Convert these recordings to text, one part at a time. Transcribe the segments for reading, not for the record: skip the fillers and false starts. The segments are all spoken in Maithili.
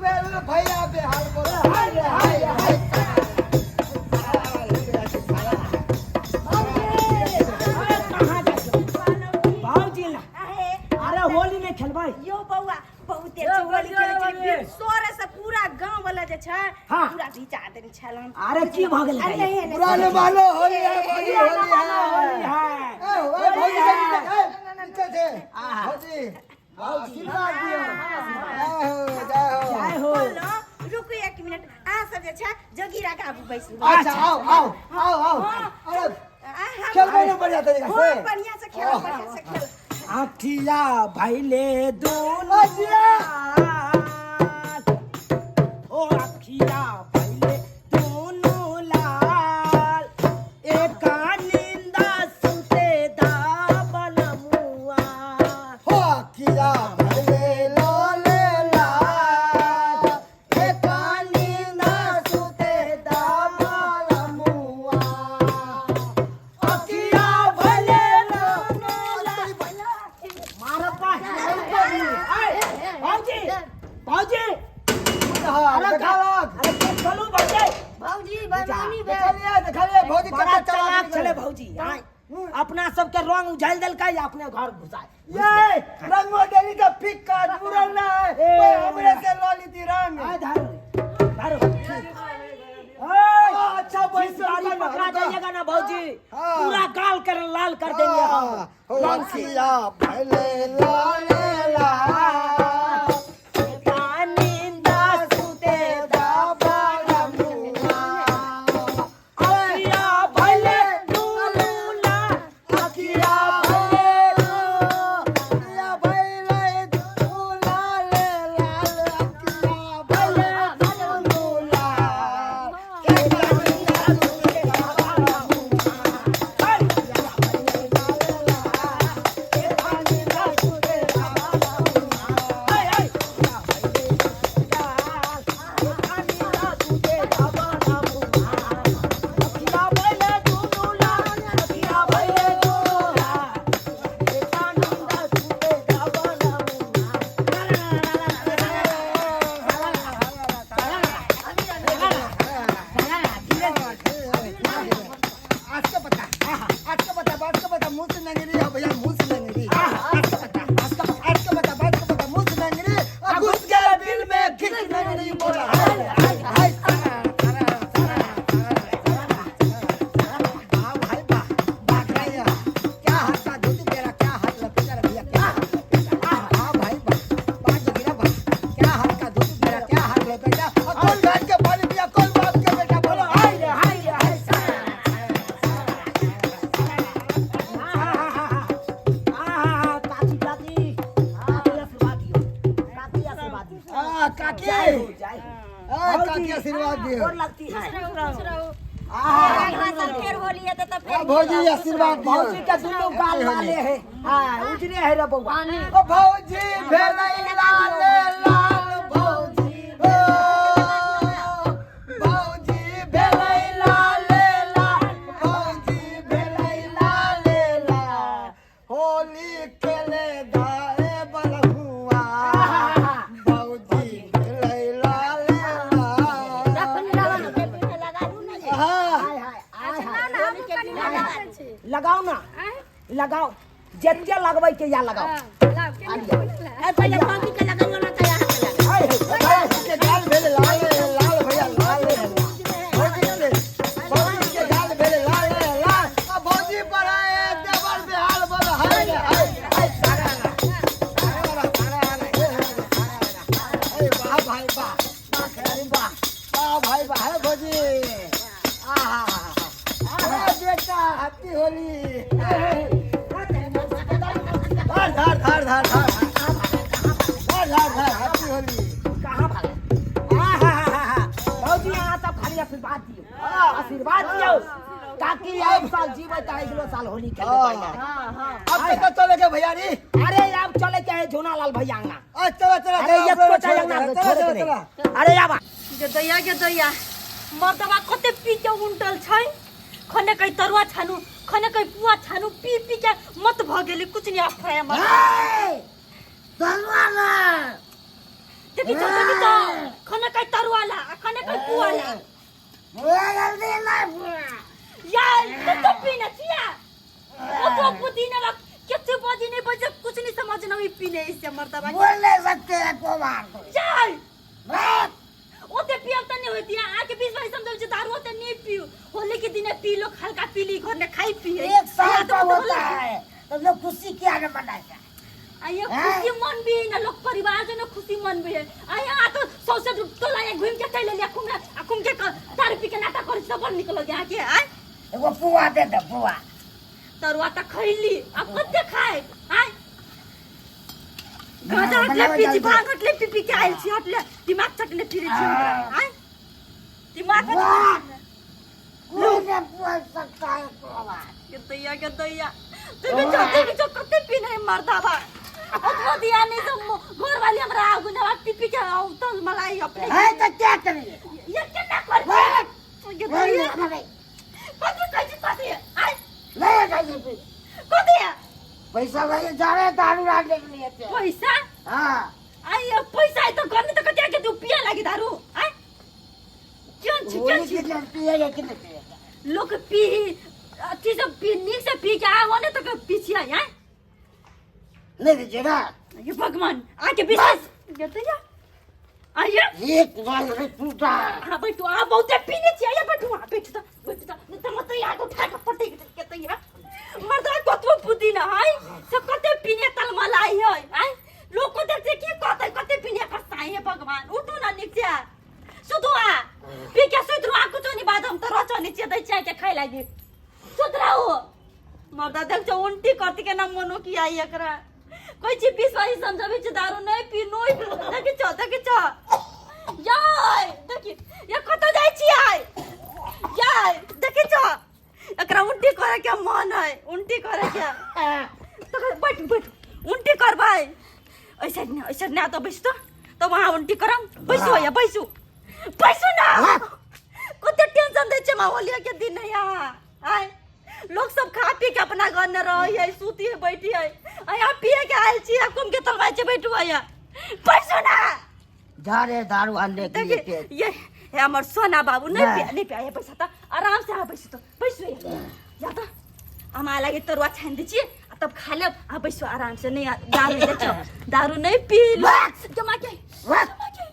भेल भैया बेहाल बोल हाय रे हाय रे हाय। कहाँ जाइ छौ? भौजी ला। अहे अरे होली नहीं खेलबै। यो बौआ बहुते यौ, होली खेलै बढ़िया, छलै। बढ़िया। सोरे से पूरा गांव वाला जे छै हाँ। पूरा भिजा देने छलन। अरे की भऽ गेलै? अरे नहीं, नहीं, बुरा न मानो होली है भौजी, होली है। होली है। ए ओए भौजी के नीचे, ए नीचे से। आहा। भौजी आशीर्वाद दियो। जय हो जय हो। जय हो। बोलो रुकू एक मिनट, अहाँ सब जे छै जोगीरा गाबू बैसू। अच्छा आओ आओ आओ आओ। अरे खेलबै ने बढ़िया तरीका से। हाँ, बढ़िया से खेलो, बढ़िया से खेलो। आखिया भैले दून अजिया। ओ आखिया भैले दूनु लाल, एका निंदा सुते दाबल मुआ। हो किया भले लाले लाल, एका नींदा सुते दामल मुआ। अखिया भैले दूनु लाल। मारब बा। भौजी भौजी। हाँ, अरे देखा लग। अरे के चलू भौजी। भौजी बदमानी भेल। देखलिए देखलिए भौजी बड़ा कते चालाक चालाक छलै भौजी। आँय, अपना सबके रंग उझालि देलकै आ अपने घर घुसाय। ये रंगो डेली का फिक्का पूरा ना है। ए। ओए हमरे से लॉ लीती रंग। आय धारो धारो। आ, अच्छा जिस बैस बारी पकड़ा जाइएगा ना भौजी, हाँ। पूरा गाल कर लाल कर देंगे हम। हो अखिया भले लाले लाल, निंदा सुते दाबल मुआ। अखिया भले दूनु लाल, अखिया भले अखिया भले दुनू लाल लाल, अखिया भले दुनू लाल, एका निंदा सुते दाबल मुआ। आज का पता, आज का पता, बात का पता, मुंह से नंगरी है भैया, मुंह से नंगरी। आज का पता, आज का पता, आज का पता, बात का पता, मुंह से नंगरी और घुस गया बिल में खिच नंगरी बोला। हाय हाय हाय। वाह भाई वाह, वाह भैया, क्या हाथ का धोती तेरा, क्या हाथ लपेटा रे भैया, क्या हाथ लपेटा। वाह भाई वाह, वाह जोगिरा वाह, क्या हाथ का धोती तेरा, क्या हाथ लपेटा। और कौन घाट के पानी पिया, कौन बाप के बेटा बोला। हाय रे हाय रे हाय। आ काकी, आ काकी आशीर्वाद दियो। लगती है। खुश रहू। आहा। अगला साल फेर होली हेतै तऽ आ फेर भौजी आशीर्वाद दियो। भौजी के दुनू गाल लाले है। हाँ, उजरे है रे बौआ। ओ भौजी भेलै लाल लाल, भौजी ओ भौजी भेलै लाल लाल, भौजी भेलै लाल लाल, होली खेले दाए बलहुआ, भौजी भेलै लाल लाल। हाँ। हाय हाय हाय हाय। ना हमहूँ कनि लगा दै छी। लगाओ ना, लगाओ जते लगबै के या लगाओ। पहिले भौजी के लगैयो ना तऽ अहाँ के लगाउ। हाय हाय। भौजी के गाल भेलै लाल लाल भैया, लाल लाल। भौजी के, भौजी के गाल भेलै लाल लाल, आ भौजी पर आए देवर बेहाल बोल हाय रे हाय हाय। सारा सारा सारा अरे वाह भाई वाह, वाह खिलाड़ी वाह, वाह भाई वाह है भौजी। आहा, अरे बेटा हैप्पी होली। धार धार धार धार धार धार धार धार, हैप्पी होली। कहाँ भागे? आहा, भौजी अहाँ सब खाली आशीर्वाद दियौ, आशीर्वाद दियौ ताकि एक साल जीवे त अगिलो साल होली खेलबै बढ़िया। अब कतऽ चले के भैया री? अरे अब चले के है झोनालाल भैया अंगना। आ चलो चलो। अरे चलो, एक चलो, कोटा चलो, अंगना चलो, छोड़े चलो, के चलो। नहीं। अरे आबा। गे दैया गे दैया, मर्दबा कते पी के उनटल छै। खने कहीं तरुआ छानू, खने कहीं पुआ छानू, पी पी के मत भ गेली, कुछ नहीं आफरा मत। देखी छौ देखी छौ खने कई तरुआ ला आ खने कई पुआ ला। यार कतो पीने छिया ओ तो पुदीना ला किछु बजी नहीं बजे कुछ नहीं समझना ई पीने इससे मर्दबा बोल नहीं सकते हैं को बार को जाय ओते पियब त नहीं होती आके बीस बार समझौ जे दारू ओते नहीं पियो होली के दिन पी लो हल्का पी ली घर में खाई पी एक साल का होता है तो लोग खुशी क्या न मनाता है। आ ये खुशी मन भी है ना लोग परिवार जो ना खुशी मन भी है। आ यहाँ तो सौसे टोला यहाँ घूम के चल लिया घूम आ घूम के दारू पी के नाटक करे सब बड़ निकल गया के आय एगो पुआ दे दे पुआ। तरुआ त खैली अब कते खाए आय गाजा हटले पी छी भांग हटले पी पी के आयल छी हटले दिमाग चटले फिरे छी हमरा आय दिमाग कोई नहीं बोल सकता है पुआ। के दैया के दैया देखै छौ देखै छौ कते पीने मर्दाबा ओतबो दिया नहीं तो घर वाली हमरा आगू ना पी पी के आउ तो मलाई अपने है तो क्या करिए ये केना कर के दैया कथी कहै छी कथी आय नहीं कहीं कथी पैसा नहीं जा रहे दारू लाने के लिए थे। पैसा हाँ आय पैसा है तो घर में तो कते के तू पिया लागी दारू आय क्यों छी क्यों होली छी के दिन पिएगा कि नहीं पिएगा? लोग पी अथी सब पी नीक से पी के आहो ने तो पीछे आय नहीं दीजिएगा ये भगवान आके विश्वास ये तो या आइए एक बार नहीं टूटा हाँ बैठू आ बहुते पीने छी आइए बैठू हाँ बैठू तो बैठू तो नहीं तो मत यहाँ उठा के पटक के तो यहाँ मर्दा कतबो पुदीना है सब कते पीने तलमलाई है आय लोग को देखते की कहते कते पीने करता है भगवान उठू ना नीचे सुतू आ पी के सुत रहो आ कुछो नहीं बात हम तो रचो नीचे दै चाय के खाए लागी सुत रहो मर्दा देख छौ उल्टी करती के ना मनो की आई एकरा कोई चीज बीस वाली समझावे छे दारू नहीं पी नहीं देखी छौ देखी छौ याय देखी ये कत जाय छी आय याय देखी छौ एकरा उल्टी करे के मन है उल्टी करे के तो बैठ बैठ उल्टी करबै ऐसे नहीं ऐसे नहीं तो बैस तो तो वहाँ उल्टी करम बैसु या बैसु बैसु ना कते टेंशन दै छै माहौलिया के दिन यहाँ आय लोग सब खा पी के अपना घर में रहे है सूती है बैठी है आ यहाँ पिए के आयल छी आ कुम के तलवाई छै बैठू है बैसु ना जा रहे दारू आने के लिए देखिए ये हे हमर सोना बाबू नहीं पिया नहीं पिया ये पैसा त आराम से आ बैसु त बैसु ये जा त हम लागि तरुआ छानि दै छी आ तब खा लेब आ बैसु आराम से नहीं दारू देखो दारू नहीं पी लो जमा के जमा के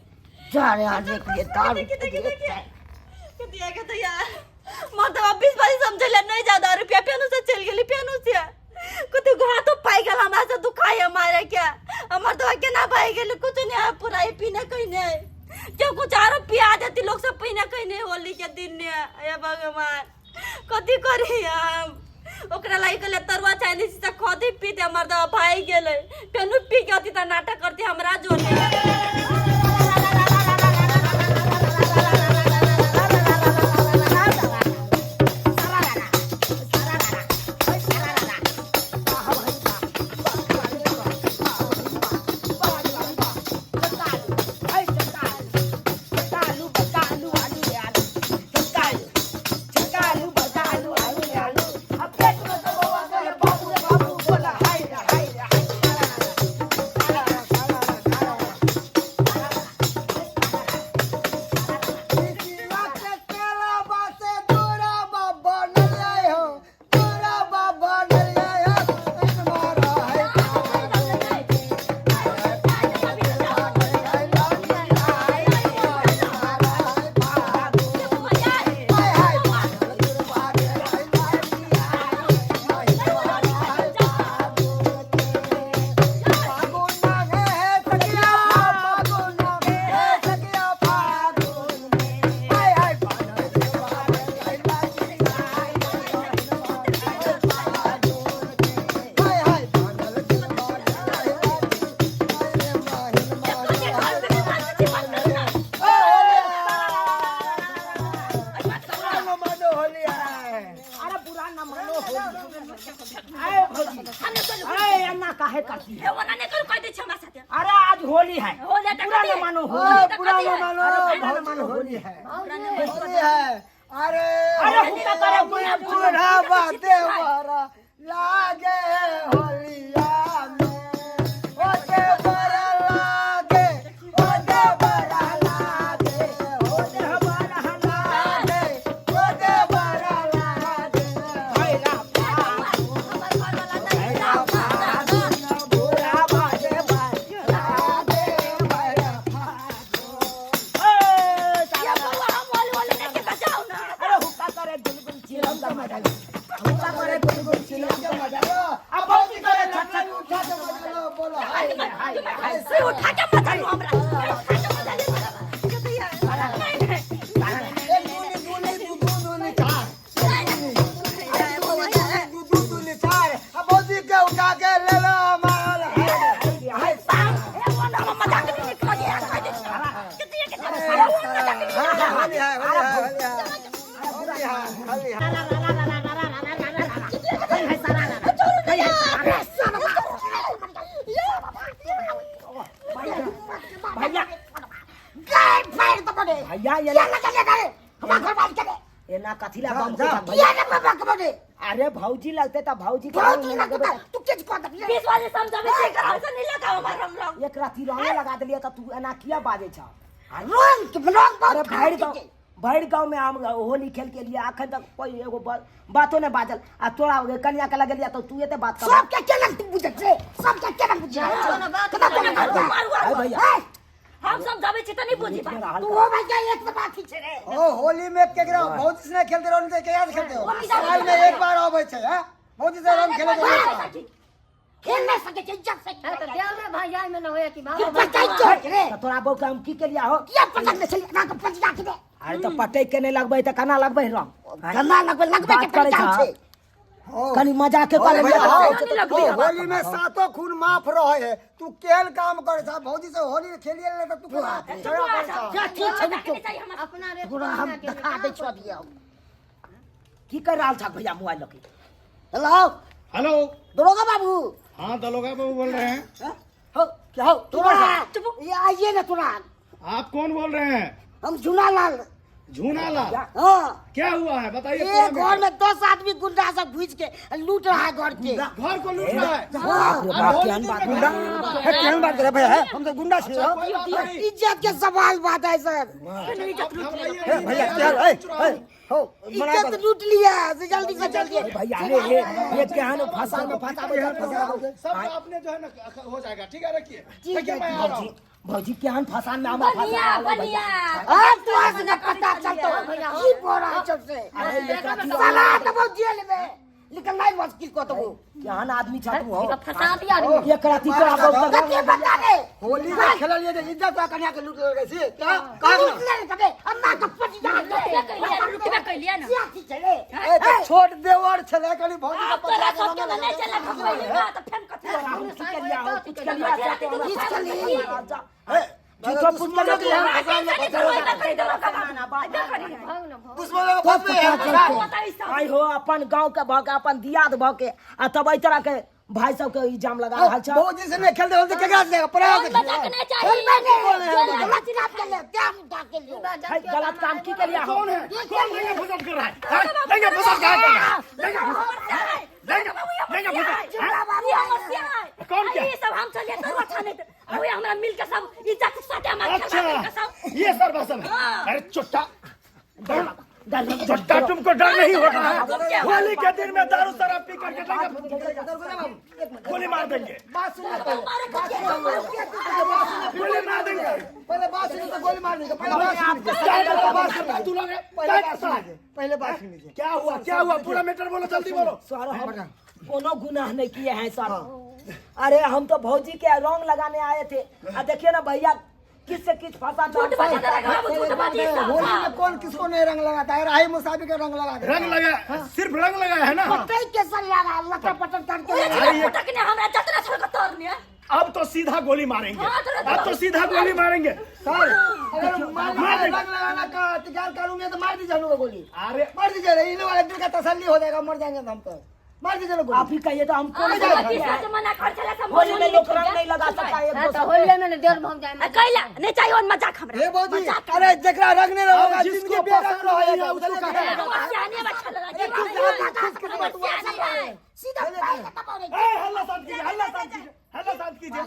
जा रहे आने के लिए दारू देखिए देखिए देखिए दिया के तो यार मर्दबा 20 बारी समझेला नहीं ज्यादा रुपया पेनु से चल गेली पेनु से कते घा तो पाई गेल हमरा से दुखाय हमारे क्या मर्दबा केना पाई गेल कुछ नहीं है पूरा ही पीने कहीं नहीं क्यों कुछ आरो पिया देती लोग सब पीने कहीं नहीं होली के दिन ने हे भगवान कथी करी हम ओकरा लागि कहले तरुआ चाहे से खदी पीते मर्दबा भाई गेलै पेनु पी के अथी त नाटक करती हमरा जोने। अरे बुरा ना मानो होली। आए भौजी, अरे अन्ना काहे करती है? हे ओना नहि करू कहि दै छी हमरा साथे। अरे आज होली है, होली है त बुरा कथी ना है? मानो होली। बुरा ना मानो, अरे बुरा ना मानो होली है, होली है। अरे अरे हुक्का करे, बुरा बाते मारा लागे होलिया में, ओ देवर लागे, ओ देवर गोल गोल छिला के मजा लो। आ भौजी करे छट उठा के मजा लो, बोलो हाय हाय हाय। से उठा के मजा लो हमरा, उठा के मजा ले हमरा। नहीं नहीं। एक दूनी दूनी दू दू दूनी चार, एक दूनी दू दू दूनी चार, आ भौजी के उठा के ले लो माल। हाय हाय। ए वो ना मजाक नहीं निकल गया, कह दे कितनी कितनी मजाक नहीं। होली है, होली है, होली है, होली है, होली है। भैया गए फाड़ तो बड़े भैया ये क्या लगा ले गए हमार घर बाल के एना कथी ला जा, बम जा। के भैया? किया ना बाबा के बड़े अरे भौजी लगते त भौजी के बहुत रंग ही लगेबे। लगता तू किस को दे बीस वाले समझावे से करा से नहीं लगा हमार हम लोग। एक राती रंगे लगा देलिए त तू एना किया बाजे छ? रंग के रंग अरे बहुत भरि गाँव, भरि गाँव में हम होली खेल के लिए अखन तक कोई एगो बातो नहीं बाजल, आ तोरा कन्या के लगेलिया तो तू एते बात कर। सब के केना तू बुझे छे, सब के केना बुझे कना कना अरे भैया हम समझावे छी त नहीं बुझी बात। तू हो भाई के एक बात ही छे रे। ओ होली में केकरा भौजी से खेलते रहो, नहीं केकरा से खेलते हो? साल में एक बार आवे छे, हैं भौजी से रंग खेले रहो। खेल नहीं सके छे, इज्जत से हाँ, तो देव रे भैया में न होया कि कि पटाई के रे। त तोरा बहू के हम की केलिया हो? किया पटक दे छे ना के पटका के दे। अरे तो पटै के नहीं लगबै त केना लगबै रंग? गन्ना लगबै लगबै के बात करै तरीका छह। छे। हो। कनी मजाक के हो कर भैया, लेलियै। हो। लगबै हो, होली में सातों खून माफ रहे है, तू केल काम करे छा? भौजी से होली खेलिए ले त तू केना झगड़ा करे छा? क्या ठीक छे तू अपना रे तोरा हम दिखा दे छो दिया। की कर रहल छा भैया मोबाइल लके? हेलो हेलो दरोगा बाबू। हाँ दलोगा बाबू बोल रहे हैं। हो क्या हो तोरा ये आइए ना तोरा। आप कौन बोल रहे हैं? हम झूनालाल। झूनालाल? हाँ। क्या हुआ है बताइए? ये पूरा घर में 10 आदमी गुंडा सब घुस के लूट रहा है घर के। घर को लूट रहा है? बाप रे बाप, केहन बात गुंडा है? केहन बात करे भैया? हम तो गुंडा छी हो। कोई बात नहीं। इज्जत के सवाल बात है सर। हे भैया क्या ए ए हो मना इज्जत कर। लूट लिया से जल्दी से जल्दी। भैया रे रे ये केहन फंसा में फंसाबै छ, फंसाबै। सब आपने जो है ना हो जाएगा, ठीक है रखिए रखिए, मैं आ रहा हूँ। भौजी भौजी केहन फसान में हमरा फंसा बनिया रहल है बनिया। अब तो आज ना पता चलता की बोल रहा है सबसे। अरे ये कथी साला तो बहुत जेल में निकलना ही मुश्किल को तो वो। केहन आदमी छ तू हो? फंसा दिया आदमी। एक राती तोरा बहू के कथी बता दे? होली में खेललिए जे इज्जत आ कन्या के लूट ले छी क्या कह लूट ले कबे अन्ना के पति जा लुटबे कैलिया ना। सियासी चले। ए त छोट देवर छले कनी भौजी के अब तोरा पता सबके नहीं चला खबैली ना त फेन कथी हम की केलिया हो? कुछ केलिया किछ केलिया। ए झूठो फूट के के हम फसाल में भाग ना भाग। दुश्मन लोग फंसबे है। आई हो अपन गांव के भके अपन दियाद भके आ तब एहि तरह के भाई सब के इल्जाम लगा रहल छ। भौजी से नहीं खेलते होते केकरा से पराया से मजाक नहीं चाहिए। गलत बात कर ले क्या उठा के लियो। है, गलत काम की केलिया हो? कौन है? कौन दंगा फसाद कर रहा है? हाँ? दंगा फसाद कहाँ कर रहा है? दंगा दंगा दंगा फसाद कौन क्या? ये सब हम चलिए तो अच्छा नहीं अबे हमरा मिल के सब इज्जत साथे हमार अच्छा ये सर्वस्व है। अरे चुट्टा चुट्टा, तुमको डर नहीं हो रहा है? होली के दिन में दारू शराब पी करके दंगा गोली मार देंगे, बात सुन ले पहले, गोली मार देंगे। पहले बात सुन तो गोली मार देंगे। पहले बात सुन लीजिए, क्या करता है तू लोग? पहले क्या बात करता सुन है? लीजिए, पहले बात सुन लीजिए। क्या हुआ क्या हुआ? पूरा मैटर बोलो, जल्दी बोलो। सर हम कोनो गुनाह नहीं किए हैं सर। अरे हम तो भौजी के रंग लगाने आए थे, आ देखिए ना भैया किस से किस फंसा झूठ बाजी झूठ बाजी। होली में कौन किसको नहीं रंग लगाता है? राही मुसाफिर के रंग लगा रंग लगा, सिर्फ रंग लगाया है ना? पतई के सर लगा लटर पटर करके। फटकने हमरा जतना छल के तोरने। अब तो सीधा गोली मारेंगे, अब तो सीधा गोली मारेंगे। सर अगर मार रंग लगाना का अतिकार करूंगे तो मार दीजिए हम लोग गोली। अरे मार दीजिए, इन लोगों का दिल का तसल्ली हो जाएगा, मर जाएंगे हम तो। मार दीजिए लोग गोली। आप ही कहिए तो हम कौन मना कर चला सब होली में लोग रंग नहीं लगा सकता एक हाँ, तो दोसर होली में ना देर भाग जाए। कैला नहीं चाहिए और मजाक हमरा। हे भौजी, अरे जेकरा रंग नहीं रहेगा जिसको जिंदगी बेरंग पसंद नहीं रहेगा है, उसको उसको काहे काहे सियाने बच्चा लगा सीधा पैर के दबाव ए, हल्ला शांत कीजिए, हल्ला शांत कीजिए, हल्ला शांत कीजिए।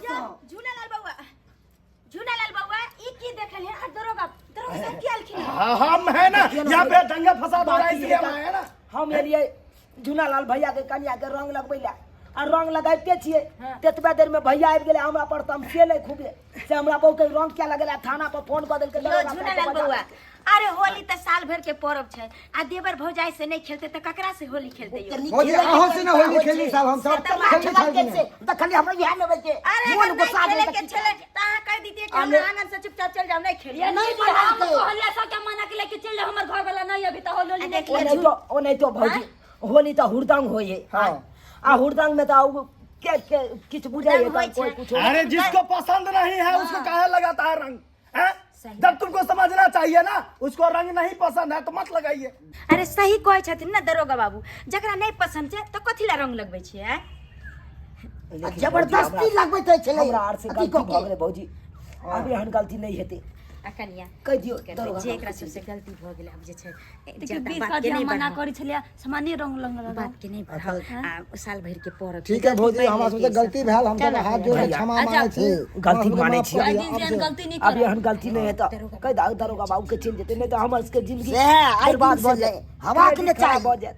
झूनालाल बउआ, झूनालाल बउआ ई की देखल है? आ दरोगा दरोगा साहब की आलखिन? हाँ हम है ना यहाँ पे दंगा फसाद हो रहा है, इसलिए हम आए हैं ना। हम एलिए झूनालाल भैया के कन्या के रंग लगबै ला, आ रंग लगाइते छियै तेतबे देर में भैया आबि गेलै हमरा पर, त हम सेलै खूबे से हमरा बहू के रंग किया लगेला, थाना पर फोन कऽ देलकै। यो झूनालाल बउआ, अरे होली त साल भर के परब छै आ देवर भौजाई से नहीं खेलते त ककरा से होली खेलते यो भौजी अहूँ से ना होली खेली साहब हम सब खेलने छल से त खाली हमरा इएह लेबै के अरे मोन अगर गुस्सा नहीं गेल खेले तऽ के छले त अहाँ कह दीतिए कि हमरा आंगन से चुपचाप चल जाओ नहीं खेलिए नहीं नहीं हम मनाते। कहलिए सबके मना के लेके चल जाओ हमर घर वाला नहीं अभी तो होली नहीं देखिए, ओनाहितो ओनाहितो भौजी होली तऽ हुड़दंग होइ है हाँ। आ हुड़दंग में तऽ उ के के किछु बुझै है हुड़दंग होइ तऽ कोइ छै। कुछो अरे जिसको पसंद नहीं है उसको काहे लगाता है रंग हैं? जब तुमको समझना चाहिए ना उसको रंग नहीं पसंद है तो मत लगाइए। अरे सही कहै छथिन ना दरोगा बाबू, जकरा नहीं पसंद छै त कथी ला रंग लगबै छियै आँय? लेकिन जबरदस्ती भौजी, लगबैत रहै छलै हमरा आर से अथी गलती कऽ भऽ के। गेलै भौजी, आब एहन गलती नहि हेतै। आ कनिया कहि दियौ की करबै, दरोगा जे एकरा बाबूके। सबसे गलती भऽ गेलै आब जे छै देखियौ ज्यादा 20 बात साल के जे हम नहीं मना बढ़ाउ, करै छलियै सामान्य रंग लग लगाउ। बात के नहीं बढ़ाउ आ साल भरि के परब छै, ठीक है गलती भौजी, मानि हमरा लेलकै सबसे ई गलती सब। भेल, हम सब चलऽ हाथ जोड़ के भैया। क्षमा मांगै छी, गलती हमरा सबके मानै माफ छी। कऽ एहि दिअ, दिन आब जेहन से- गलती नहि आब करब। एहन गलती नहि हेतै कहि दऽ दरोगा बाबू के चलि जेतै, नहि तऽ हमर सबके जिंदगी सएह, आइ बर्बाद दिन भऽ से जायत, नहि, हवाके नहि खराब चाही। भऽ जायत।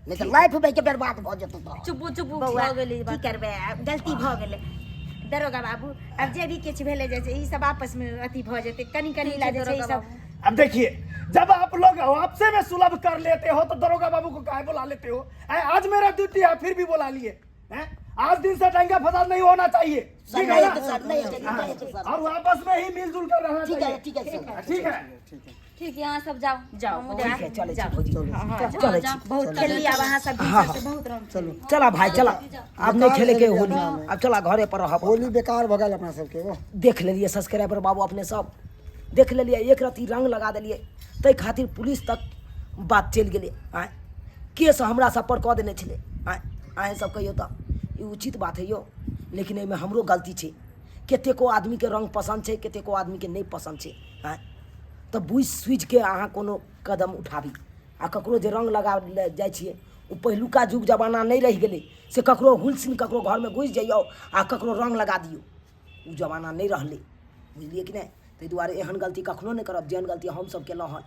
नहीं तऽ लाइफ में के बर्बाद भऽ जेतौ तऽ। चुपू चुपू बौआ भऽ गेलै ई की बात। करबै आब गलती भऽ गेलै दरोगा बाबू, आब जे भी किछु भेलै जे छै ई सब आपस में अथी भऽ जेतै, कनि कनि ठीक ला छै जे छै ई दरोगा सब। बाबू। अब देखिए जब आप लोग आपसे में सुलभ कर लेते हो तो दरोगा बाबू को काहे बुला लेते हो? हैं? आज मेरा ड्यूटी है फिर भी बुला लिए हैं? आज दिन से दंगा फसाद नहीं होना चाहिए, सर ठीक है नहीं ना? हेतै सर, नहीं हेतै, नहीं हेतै सर। और आपस में ही मिलजुल कर रहना ठीक है चाहिए। ठीक है सर। ठीक है। ठीक है अहाँ सब जाओ। जाओ ठीक है चलै छी भौजी, जाओ, चलै जाओ। छी। बहुत खेलली आब अहाँ सब हाँ, दिनसँ बहुत रंग चलू चला भाई चला, आब नहि खेले के होली, आब चला घरे पर रहब। होली बेकार भऽ गेल अपना सबके वो। देख लेलियै सब्सक्राइबर बाबू, अपने सब देख लेलियै, एक रत्ती रंग लगा देलियै ताहि खातिर पुलिस तक बात चलि गेलै। आँय केस हमरा सब पर कऽ देने छलै। आँय अहेँ सब कहियौ तऽ ई उचित बात है यौ? लेकिन एहिमे हमरो गलती छै, कतेको आदमीके रंग पसन्द छै, कतेको आदमीके नहि पसन्द छै। आँय तऽ बुझि सुझिके अहाँ कोनो कदम उठाबी आ ककरो जे रंग लगा जाइ छियै ओ पहिलुका युग जमाना नहि रहि गेलै से ककरो हुलसिन ककरो घरमे घुसि जइयौ आ ककरो रंग लगा दियौ, ओ जमाना नहि रहलै, बुझलियै कि नहि? ताहि दुआरे एहन गलती कखनो नहि करब जेहन गलती हमसभ केलहुँ हन।